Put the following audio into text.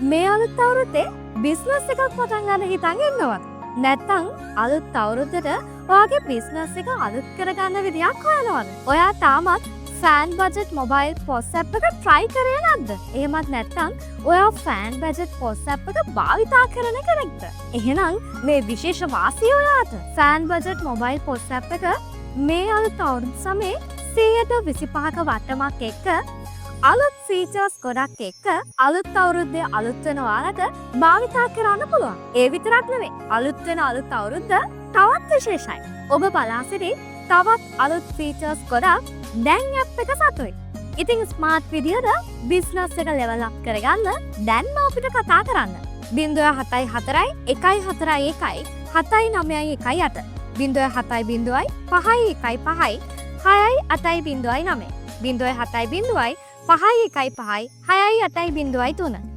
මේ අලුත් අවුරුද්දේ බිස්නස් එකක් පටන් ගන්න හිතන් ඉන්නවද? නැත්නම් අලුත් අවුරුද්දට ඔයාගේ බිස්නස් එක අලුත් කරගන්න විදියක් හොයනවද? ඔයා තාමත් ෆෑන් බජට් මොබයිල් පොස් ඇප් එක try කරේ නැද්ද? එහෙමත් නැත්නම් ඔයා ෆෑන් බජට් පොස් ඇප් එක භාවිතා කරන කෙනෙක්ද? එහෙනම් මේ විශේෂ වාසිය ඔයාට. ෆෑන් බජට් මොබයිල් පොස් ඇප් එක මේ අලුත් අවුරුදු සමයේ 25%ක වට්ටමක් එක්ක, අලුත් ෆීචර්ස් ගොඩක් එක්ක අලුත් අවුරුද්දේ අලුත් වෙන ඔයාලට භාවිතා කරන්න පුළුවන්. ඒ විතරක් නෙවෙයි, අලුත් වෙන අලුත් අවුරුද්ද තවත් විශේෂයි. ඔබ බලා සිටි තවත් අලුත් ෆීචර්ස් ගොඩක් දැන් ඇප් එක සතුයි. ඉතින් ස්මාර්ට් විදියට බිස්නස් එක ලෙවල් අප් කරගන්න දැන්ම අපිට කතා කරන්න. 074 141 7918, 070 515 6809, 070 515 6803.